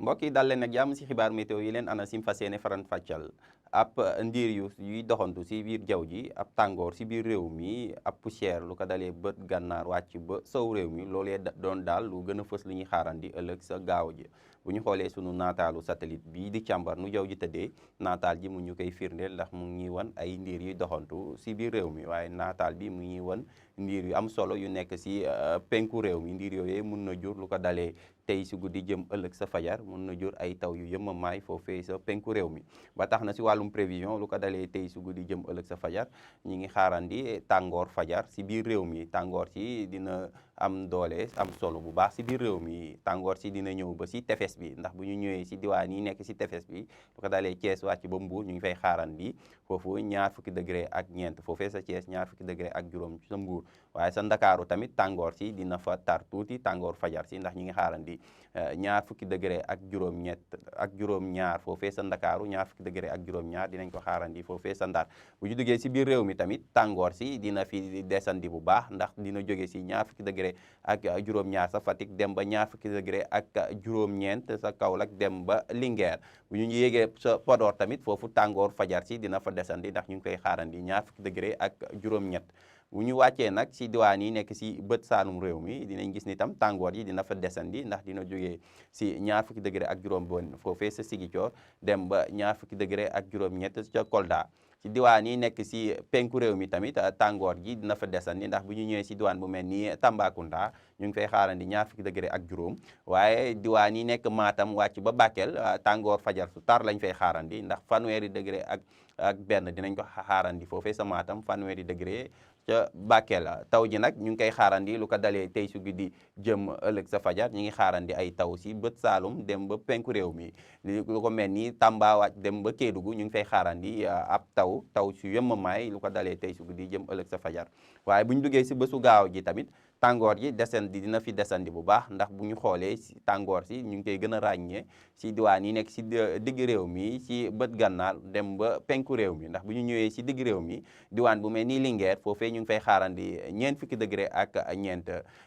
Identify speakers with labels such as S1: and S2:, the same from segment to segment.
S1: mbokk yi dal leen ak jàmm si xibaar météo yi leen ANACIM fas yéene faran fàccal ab ndiir yuy doxantu si biir jaww ji ab tàngoor si biir réew mi ab poussière lu ko dalee bët gànnaar wàcc ba sow réew mi loolee doon daal lu gën a fës lu ñuy xaarandi ëllëg sa gaaw ji bu ñu xoolee sunu naataalu satellite bii di càmbar nu jaww ji tëddee naataal ji mu ñu koy firndeel ndax mu ngi wan ay ndiir yuy doxantu si biir réew mi waaye naataal bi mu ngi wan ndiir yu am solo yu nekk si penku réew mi ndiir yooyu mun na jur lu ko dalee tey si guddi jëm ëllëg sa fajar mun na jur ay taw yu yëmamaay foofee sa penku réew mi ba tax na si wàllum prévision lu ko dalee tey si guddi jëm ëllëg sa fajar ñi ngi xaarandi tàngoor fajar si biir réew mi tàngoor si dina am doole am solo bu baax si biir réew mi tàngoor si dina ñëw ba si tefes bi ndax bu ñu ñëwee si diwaan yi nekk si tefes bi lu ko dalee Thiès wàcc ba Mbour ñu ngi fay xaarandi foofu ñaar fukki degré ak ñeent foofee sa Thiès ñaar fukki degré ak juróom sa Mbour waaye sa Ndakaaru tamit tàngoor si dina fa tar tuuti tàngoor fajar si ndax ñi ngi xaarandi ñaar fukki degré ak juróom-ñaar foofee sa Ndakaaru ñaar fukki degré ak juróom-ñaar dinañ ko xaarandi foofee sa Ndar bu ñu duggee si biir réew mi tamit tàngoor si dina fi desandi bu baax ndax dina jóge si ñaar fukki degré ak juróom-ñaar sa Fatick dem ba ñaar fukki degré ak juróom-ñeent sa Kaolack dem ba Linguère bu ñu yéegee sa Podor tamit foofu tàngoor fajar si dina fa desandi ndax ñu ngi koy xaarandi ñaar fukki degré ak juróom-ñett bu ñu wàccee nag si diwaan yi nekk si bët saalum réew mi dinañ gis ni tam tàngoor yi dina fa desandi ndax dina jógee si ñaar fukki degré ak juróom benn foofee sa Ziguinchor dem ba ñaar fukki degré ak juróom-ñett ca Kolda ci diwaan yi nekk si penku réew mi tamit tàngoor gi dina fa desandi ndax bu ñu ñëwee si diwaan bu mel ni Tambacounda ñu ngi fay xaarandi ñaar fukki degré ak juróom waaye diwaan yi nekk Matam wàcc ba Bakel tàngoor fajar su tar lañ fay xaarandi ndax fanweeri degré ak benn dinañ ko xaarandi foofee sa Matam fanweeri degré ca Bakel taw ji nag ñu ngi koy xaarandi lu ko dalee tey su guddi jëm ëllëg sa fajar ñu ngi xaarandi ay taw si bët Saalum dem ba penku réew mi lu ko mel ni Tamba wàcc dem ba Kédougou ñu ngi fay xaarandi ab taw su yëmmamaay lu ko dalee tey su guddi jëm ëllëg sa fajar waaye bu ñu duggee si bésu gaaw ji tamit tàngoor ji desandi dina fi desandi bu baax ndax bu ñu xoolee si tàngoor si ñu ngi koy gën a ràññee si diwaan yi nekk si digg réew mi si bët gànnaar dem ba penku réew mi ndax bu ñu ñëwee si digg réew mi diwaan bu mel ni Linguère foofee ñu ngi fay xaarandi ñeent fukki degré ak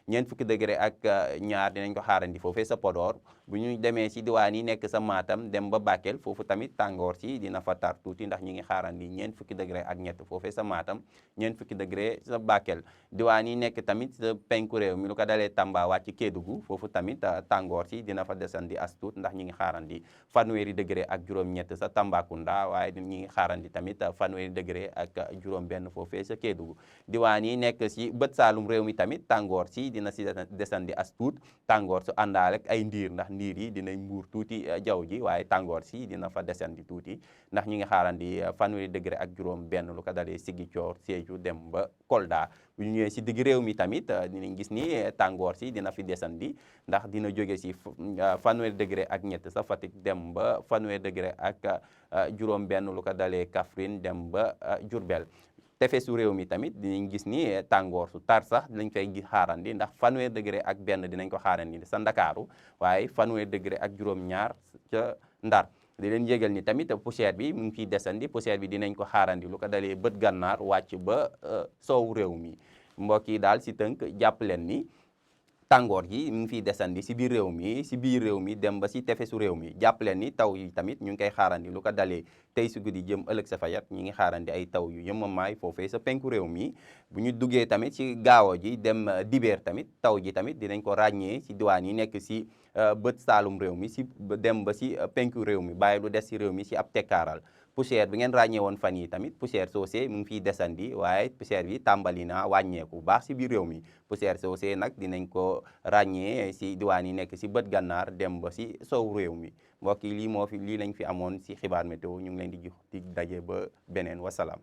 S1: ñeent fukki degré ak ñaar dinañ ko xaarandi foofee sa Podor bu ñu demee si diwaan yi nekk sa Matam dem ba Bakel foofu tamit tàngoor si dina fa tar tuuti ndax ñu ngi xaarandi ñeent fukki degré ak ñett foofee sa Matam ñeent fukki degré sa Bakel diwaan yi nekk tamit sa penku réew mi lu ko dalee Tamba wàcc Kédougou foofu tamit tàngoor si dina fa desandi as tuut ndax ñi ngi xaarandi fanweeri degré ak juróom-ñett sa Tambacounda waaye ñi ngi xaarandi tamit fanweeri degré ak juróom-benn foofee sa Kédougou diwaan yi nekk si bët saalum réew mi tamit tàngoor si dina si desandi as tuut tàngoor su àndaale ak ay ndiir ndax ndiir yi dinañ mbuur tuuti jaww ji waaye tàngoor si dina fa desandi tuuti ndax ñi ngi xaarandi fanweeri degré ak juróom-benn lu ko dalee Ziguinchor Sédhiou dem ba Kolda bu ñu ñëwee si digg réew mi tamit dinañ gis ni tàngoor si dina fi desandi ndax dina jóge si fanweeri degré ak ñett sa Fatick dem ba fanweeri degré ak juróom-benn lu ko dalee Kaffrine dem ba Diourbel tefesu réew mi tamit dinañ gis ni tàngoor su tar sax dinañ koy xaarandi ndax fanweeri degré ak benn dinañ ko xaarandi sa Ndakaaru waaye fanweeri degré ak juróom-ñaar ca Ndar di leen yégal ni tamit poussière bi mu ngi fiy desandi poussière bi dinañ ko xaarandi lu ko dalee bët gànnaar wàcc ba soow réew mi mbokk yi daal si tënk jàpp leen ni tàngoor gi mu ngi fiy desandi si biir réew mi dem ba si tefesu réew mi jàpp leen ni taw yi tamit ñu ngi koy xaarandi lu ko dalee tey si guddi jëm ëllëg sa fajar ñi ngi xaarandi ay taw yu yëmmamaay foofee sa penku réew mi bu ñu duggee tamit si gaawo ji dem dibeer tamit taw ji tamit dinañ ko ràññee si diwaan yi nekk si bët saalum réew mi si dem ba si penku réew mi bàyyi lu des si réew mi si ab tekkaaral poussière bi ngeen ràññee woon fan yi tamit poussière soosé mu ngi fiy desandi waaye poussière bi tàmbali na wàññeeku bu baax si biir réew mi poussière soosé nag dinañ ko ràññee si diwaan yi nekk si bët gànnaar dem ba si sow réew mi mbokk yi lii lañ fi amoon si xibaar météo ñu ngi leen di jox di daje ba beneen wasalaam